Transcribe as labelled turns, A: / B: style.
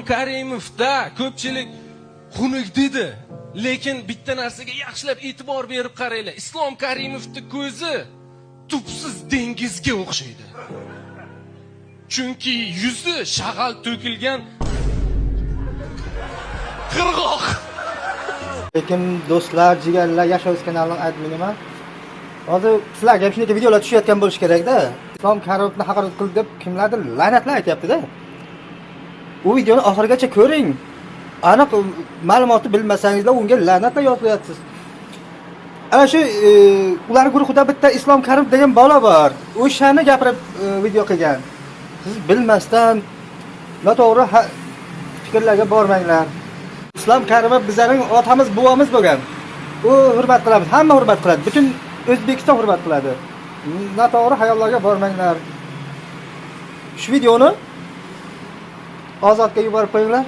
A: Islom Karimovda ko'pchilik xunuk dedi. Lekin bitta narsaga yaxshilab e'tibor berib qaranglar. Islom Karimovning ko'zi tubsiz dengizga o'xshaydi. Chunki yuzi shag'al to'kilgan qirg'oq.
B: Lekin do'stlar, jigarlar, Yashovuz kanalining adminiman. Hozir sizlarga ham shunaqa videolar tushayotgan bo'lishi kerakda. Islom Karimovni haqorat qildi deb kimlardir la'natlar aytyapti-da. U videoni oxirigacha ko'ring. Aniq ma'lumotni bilmasangizlar, unga la'natlar yozyapsiz. Ana shu ular guruhida bitta Islom Karimov degan bola bor. O'shani gapirib video qilgan. Siz bilmasdan noto'g'ri fikrlarga bormanglar. Islom Karimov bizlarning otamiz, buvamiz bo'lgan. U hurmat qilamiz, hamma hurmat qiladi. Butun O'zbekiston hurmat qiladi. Noto'g'ri xayollarga bormanglar. Shu videoni Ozodga yuborib qo'yinglar.